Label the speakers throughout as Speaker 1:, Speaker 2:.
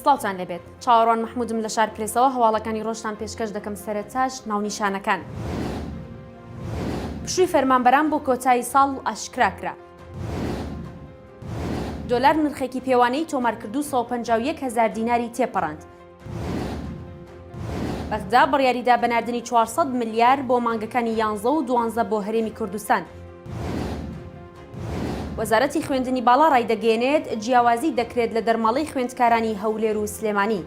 Speaker 1: سڵاوتان لێبێت چاوەڕوان مەحمودم لە شار پرێسەوە هەواڵەکانی ڕۆژتان پێشکەش دەکەم سەرەتاش ناونیشانەکان. پشووی فەرمانبەران بۆ کۆتایی ساڵ ئاشکرا کرا. دۆلار نرخێکی پێوانەیی تۆمارکرد و 151 هەزار دیناری تێپەڕاند. بەغدا بڕیاریدا بە ناردنی 400 ملیار بۆ مانگەکانی یانزە و دوانزە بۆ هەرێمی کوردستان. وەزارەتی خوێندنی باڵا ڕایدەگەیەنێت، جیاوازی دەکرێت لە دەرماڵەی خوێندکارانی هەولێر و سلێمانی.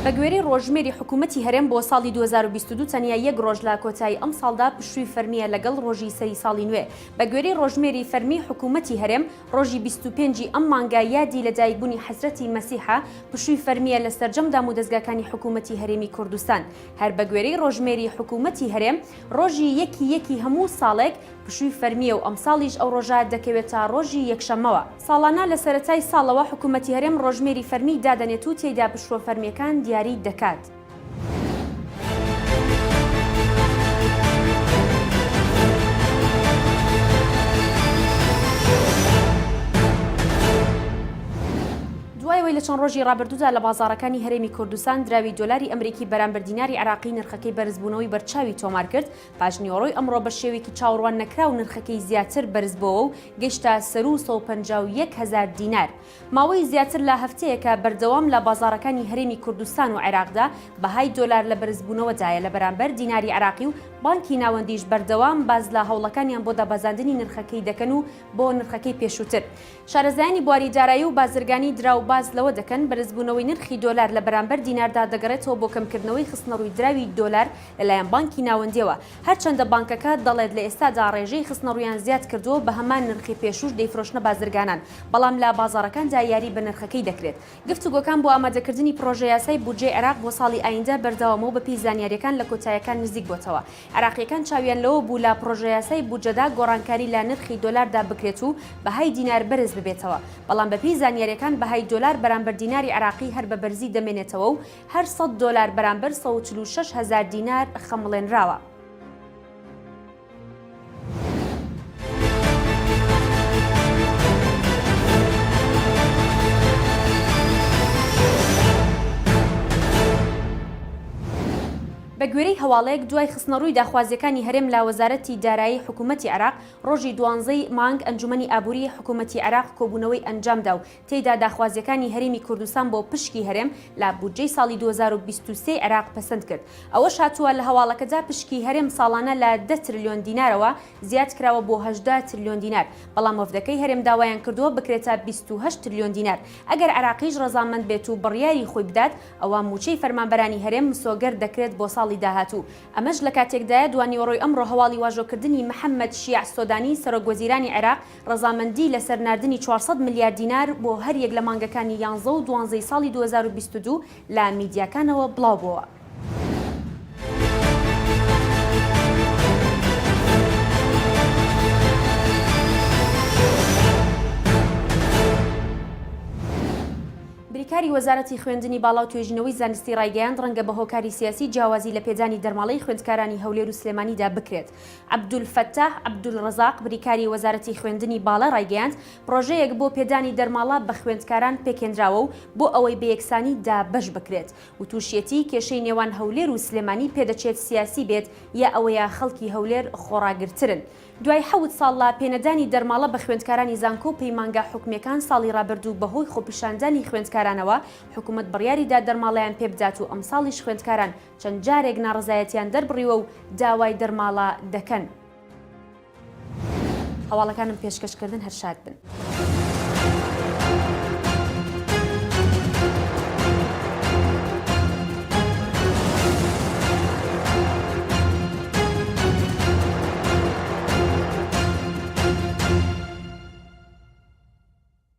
Speaker 1: بەگوێرەی ڕۆژژمێری حکوومەتی هەرێم بۆ ساڵی 2022 تەنیا یەک ڕۆژ لە کۆتایی ئەمساڵدا پشووی فەرمییە لەگەڵ ڕۆژی سەری ساڵی نوێ. بەگوێرەی ڕۆژژمێری فەرمی حکوومەتی هەرێم، ڕۆژی 25 ی ئەم مانگە یادی لەدایکبوونی حەزرەتی مەسیحە، پشووی فەرمییە لە سەرجەم دامودەزگاکانی حکوومەتی هەرێمی کوردستان. هەر بەگوێرەی ڕۆژژمێری حکوومەتی هەرێم، ڕۆژی یەکی یەکی هەموو ساڵێک پشووی فەرمییە و ئەمساڵیش ئەو ڕۆژە دەکەوێتە ڕۆژی یەکشەممەوە. ساڵانە لە سەرەتای ساڵەوە حکوومەتی هەرێم ڕۆژژمێری فەرمی دادەنێت و تێیدا پشووە فەرمییەکان دیاری دەکات. دوای ئەوەی لە چەند ڕۆژی ڕابردوودا لە بازاڕەکانی هەرێمی کوردستان دراوی دۆلاری ئەمریکی بەرامبەر دیناری عێراقی نرخەکەی بەرزبوونەوەی بەرچاوی تۆمار کرد، پاشنیوەڕۆی ئەمڕۆ بە شێوەیەکی چاوەڕوان نەکراو نرخەکەی زیاتر بەرزبۆوە و گەیشتە سەروو 151 هەزار دینار. ماوەی زیاتر لە هەفتەیەکە بەردەوام لە بازاڕەکانی هەرێمی کوردستان و عێراقدا بەهای دۆلار لە بەرزبوونەوەدایە لە بەرامبەر دیناری عێراقی و بانکی ناوەندیش بەردەوام باس لە هەوڵەکانیان بۆ دابەزاندنی نرخەکەی دەکەن و بۆ نرخەکەی پێشووتر شارەزایانی بواری دارایی و بازرگانی دراو باس لەوە دەکەن، بەرزبوونەوەی نرخی دۆلار لە بەرامبەر دیناردا دەگەڕێتەوە بۆ کەمکردنەوەی خستنەڕووی دراوی دۆلار لەلایەن بانکی ناوەندییەوە، هەرچەندە بانکەکە دەڵێت لە ئێستادا ڕێژەی خستنەڕوویان زیادکردووە و بە هەمان نرخی پێشووش دەیفرۆشنە بازرگانان، بەڵام لە بازاڕەکاندا یاری بە نرخەکەی دەکرێت. گفتوگۆکان بۆ ئامادەکردنی پڕۆژەیاسای بودجەی عێراق بۆ ساڵی ئایندە بەردەوامە و بەپێی زانیارییەکان لە کۆتایەکان نزیک بۆتەوە. عێراقییەکان چاویان لەوە بوو لە پڕۆژەیاسای بودجەدا گۆڕانکاری لە نرخی دۆلاردا بکرێت و بەهای دینار بەرز ببێتەوە، بەڵام بەپێی زانیارییەکان بەهای دۆلار بەرامبەر دیناری عێراقی هەر بە بەرزی دەمێنێتەوە و هەر سەد دۆلار بەرامبەر 146 هەزار دینار خەمڵێنراوە. بەگوێرەی هەواڵێک، دوای خستنەڕووی داخوازییەکانی هەرێم لە وەزارەتی دارایی حکوومەتی عێراق، ڕۆژی دوانزەی مانگ ئەنجومەنی ئابووریی حکوومەتی عێراق کۆبوونەوەی ئەنجامدا و تێیدا داخوازییەکانی هەرێمی کوردستان بۆ پشکی هەرێم لە بودجەی ساڵی 2023 ی عێراق پەسەند کرد. ئەوەش هاتووە لە هەواڵەکەدا پشکی هەرێم ساڵانە لە دە ترلیۆن دینارەوە زیاد کراوە بۆ 18 ترلیۆن دینار، بەڵام وەفدەکەی هەرێم داوایان کردووە بکرێتە 28 ترلیۆن دینار، ئەگەر عێراقیش ڕەزامەند بێت و بڕیاری خۆی بدات ئەوا مووچەی فەرمانبەرانی هەرێم مسۆگەر دەکرێت بۆ ساڵی داهاتوو. ئەمەش لەکاتێکدایە دوانیوەڕۆی ئەمڕۆ هەواڵی واژۆکردنی محەمەد شیاع سۆدانی سەرۆک وەزیرانی عێراق ڕەزامەندی لەسەر ناردنی 400 ملیار دینار بۆ هەریەک لە مانگەکانی یانزە و دوانزەی ساڵی 2022 لە میدیاکانەوە بڵاوبۆوە. بریکاری وەزارەتی خوێندنی باڵا و توێژینەوەی زانستی ڕایگەیاند، ڕەنگە بە هۆکاری سیاسی جیاوازی لە پێدانی دەرماڵەی خوێندکارانی هەولێر و سلێمانیدا بکرێت. عەبدولفەتاح عەبدولڕەزاق بریکاری وەزارەتی خوێندنی باڵا ڕایگەیاند، پڕۆژەیەک بۆ پێدانی دەرماڵە بە خوێندکاران پێکهێنراوە و بۆ ئەوەی بە یەکسانی دابەش بکرێت. وتوشیەتی، کێشەی نێوان هەولێر و سلێمانی پێدەچێت سیاسی بێت یا ئەوەیە خەڵکی هەولێر خۆڕاگرترن. دوای حەوت ساڵ لە پێنەدانی دەرماڵە بە خوێندکارانی زانکۆ و پەیمانگا حکومییەکان ساڵی رابردوو بەهۆی خۆپیشاندانی خوێندکارانەوە حکومەت بڕیاریدا دەرماڵەیان پێبدات و ئەمساڵیش خوێندکاران چەند جارێک ناڕەزایەتیان دەربڕیوە و داوای دەرماڵە دەکەن. هەواڵەکانم پێشکەش کردن هەر شاد بن.